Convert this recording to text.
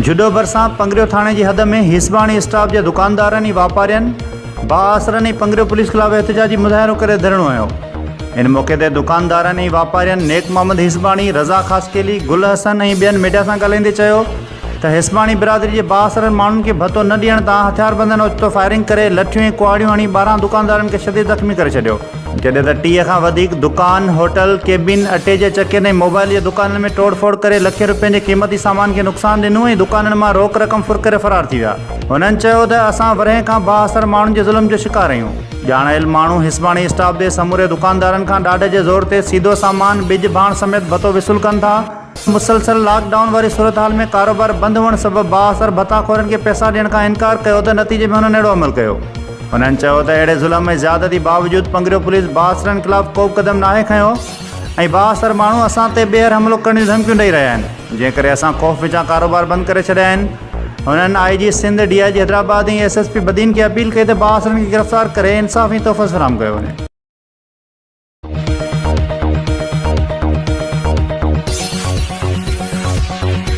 جهڏو ڀرسان پنگريو ٿاڻي جي حد ۾ هيسباڻي اسٽاپ جي دڪاندارن ۽ واپارين بااثرن ۽ پنگريو پوليس خلاف احتجاجي مظاهرو ڪري ڌرڻو هنيو. ان موقعي تي دڪاندارن ۽ واپارين نيڪ محمد هيسباڻي، رضا خاصخيلي، گل حسن ۽ ٻين ميڊيا سان ڳالهائيندي چيو ته هيسباڻي برادري جي بااثرن ماڻهن کي ڀتو نه ڏيڻ تان هٿياربندن اوچتو فائرنگ ڪري لٺيون ۽ ڪهاڙيون هڻي 12 دڪاندارن کي شديد زخمي ڪري ڇڏيو. جڏهن ته 30 کان وڌيڪ دڪان، هوٽل، ڪيبن، اٽي جي چڪين ۽ موبائل جي دڪانن ۾ ٽوڙ ڦوڙ ڪري لکين روپين جي قيمتي سامان کي نقصان ڏنو ۽ دڪانن مان روڪ رقم ڦر ڪري فرار ٿي ويا. هنن چيو ته اسان ورهين کان بااثر ماڻهن جي ظلم جو شڪار آهيون. ڄاڻايل ماڻهو هيسباڻي اسٽاپ تي سموري دڪاندارن کان ڏاڍ جي زور تي سيڌو سامان، ٻج ڀاڻ سميت ڀتو وصول ڪن ٿا. مسلسل لاڪ ڊائون واري صورتحال ۾ ڪاروبار بند هئڻ سبب بااثر ڀتا خورن کي پئسا ڏيڻ کان انڪار ڪيو ته نتيجي ۾ هنن اهڙو عمل ڪيو. هنن چيو ته اهڙي ظلم ۽ زيادتي باوجود پنگريو پوليس بااثرن خلاف ڪوبه قدم ناهي کنيو ۽ بااثر ماڻهو اسان تي ٻيهر حملو ڪرڻ جون ڌمڪيون ڏئي رهيا آهن جنهن ڪري اسان خوف وچان ڪاروبار بند ڪري ڇڏيا آهن. هنن I G Sindh, D I G Hyderabad ۽ S S P Badin کي اپيل ڪئي ته بااثرن کي گرفتار ڪري انصاف ۽ تحفظ فراهم ڪيو وڃي.